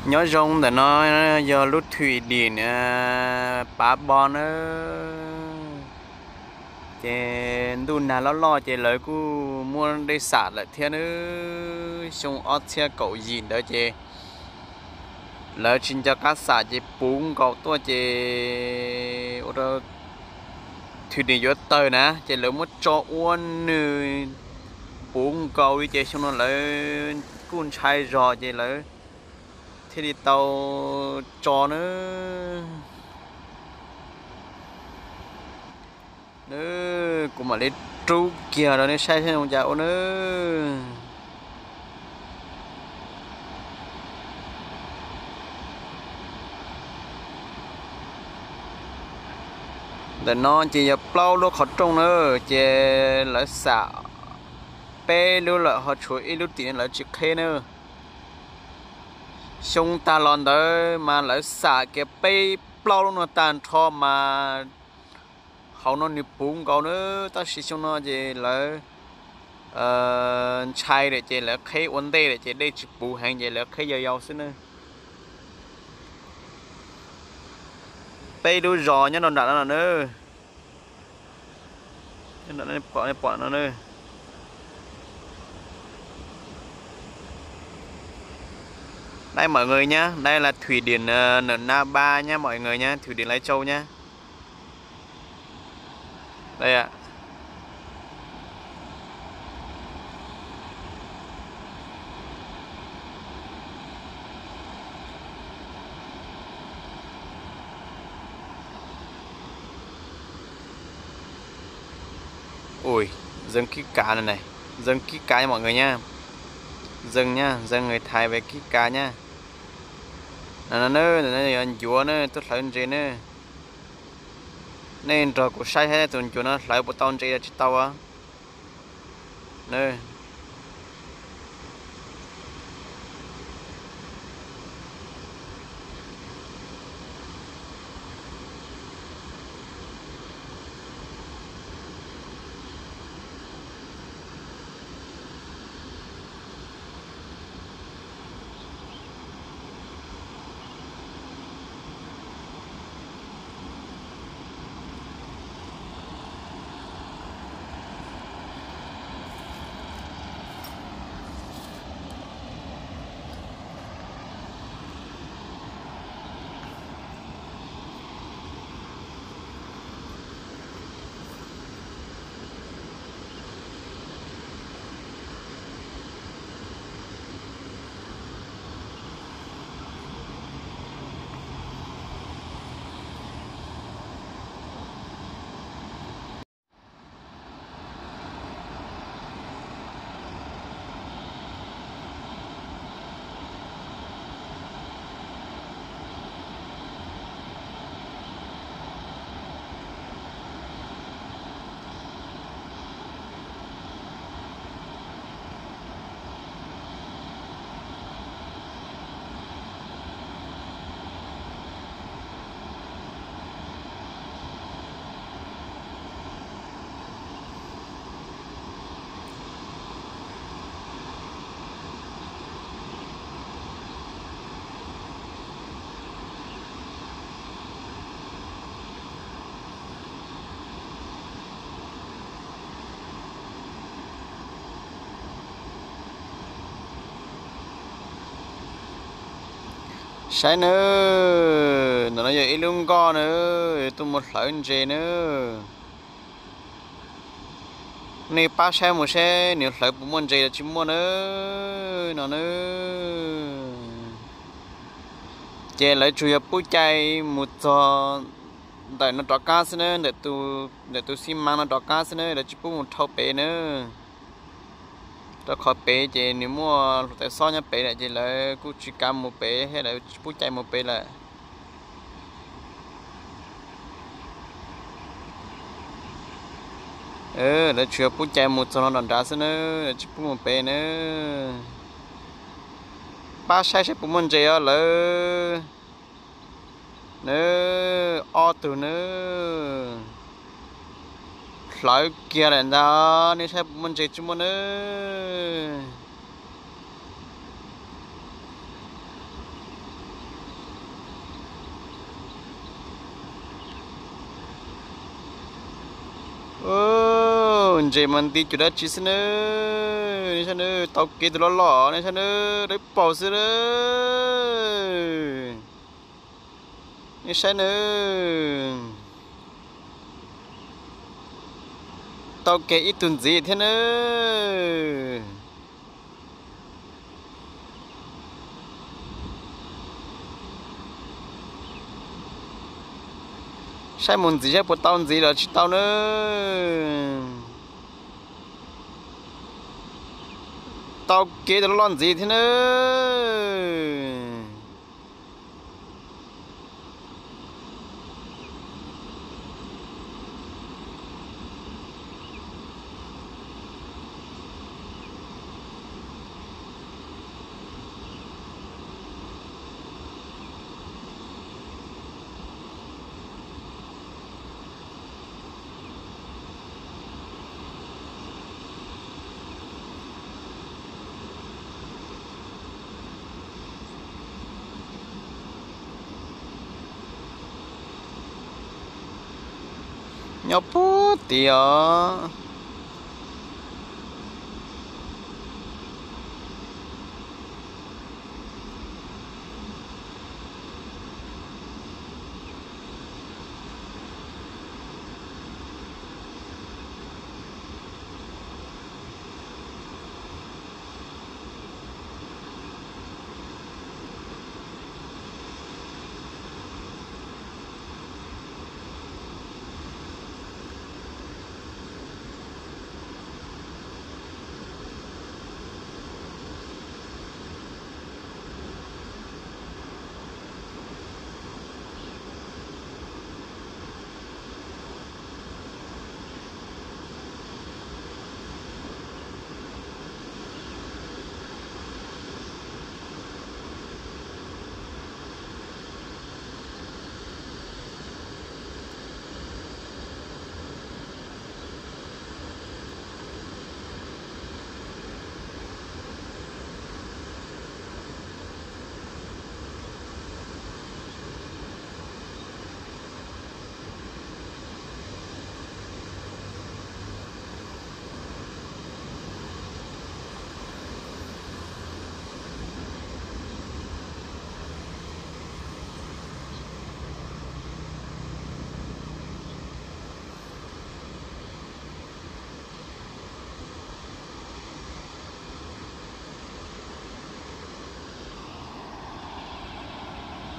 Nyob zoo, ntawm no yog lub thwm dim pav bo nawb. Ces ntuj nag loj loj ces lawv kuj muab dej xam lawm thiab nawb. Xyoo ob txhiab kaum yim ntawd ces lawv tsis nco qab xam ces puv nkaus tuaj ces ua rau thwm dim yuav tawg na, ces lawv muab tso ua nws puv nkaus li ces xyoo no lawv kuj ntshai zog ces lawv thiaj li tau tso nawb. Nawb, kuv mam li rub kiag rau nej saib saib zoo cas ua nawb. Ntawm no ces yog plaub lub qhov rooj na, ces lawv xam peb lub lawm ho tshuav ib lub tim lawv tsis qheb na. Xyoo tag los ntawd mas lawv xam kiag peb plaub lub no tag nrho mas hauv no nws puv nkaus na, tab sis xyoo no ces lawv ntshai lawm ces lawv qheb ua ntej lawm ces dej tsis puv heev ces lawv qheb yau yau xwb na. Peb lub zos nyob rau nram no no na. Pom no. Đây mọi người nhá, đây là thủy điện, ờ, Nậm Na ba nhá mọi người nhá, thủy điện Lai Châu nhá. Đây ạ. Ui, dâng kiếp cá này này. Dâng kiếp cá cho mọi người nha. Dâng nha, dâng người Thái về kiếp cá nha. Ncuav na, tuaj hlawv ntses na. Nej nrog kuv saib saib tus ncuav no hlawv puas tau ntses los tsis tau. Saib nawb, ntawm no yog ib lub nkoj nawb, tuaj mus hlawv ntses nawb. Nej pab saib mus seb nws hlawv puas muaj ntses los tsis muaj nawb no nawb. Ces lawv tsuas yog pub cai mus txog ntawm no rov qab xwb nawb, ntawm tus xi mas no rov qab xwb nawb, lawv tsis pub mus dhau pem nawb. Rau qhov pem ces nws muaj hluav taws xob nyob pem lawm ces lawv kuj tsis kam mus pem thiab lawv tsis pub cai mus pem lawm. Lawv tsuas yog pub cai mus txog no nram nrad xwb nawb, lawv tsis pub mus pem nawb. Pab saib saib puas muaj ntses os lawv. Nawb, ob tug nawb. Hlawv kiag lawm ntag, nej saib puas muaj ntses tsis muaj nawb. Ub, ntses mas nti cuag dab tsi xwb nawb. Nej saib nawb, tau kev tus loj loj nej saib nawb, dawb paug xwb nawb. Nej saib nawb, tau kev ib tug ntxiv thiab nawb. Saib mus ntxiv saib puas tau ntxiv los tsis tau nawb. Tau kev tus loj loj ntxiv thiab nawb. Nyob puag tid os.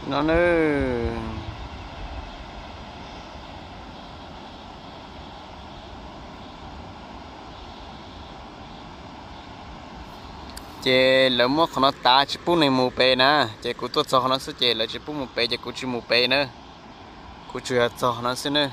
No nawb. Ces lawv muab qhov no tav tsis pub neeg mus pem na, ces kuv tuaj txog qhov no xwb ces lawv tsis pub mus pem ces kuv tsis mus pem na. Kuv tsuas yog txog qhov no xwb na.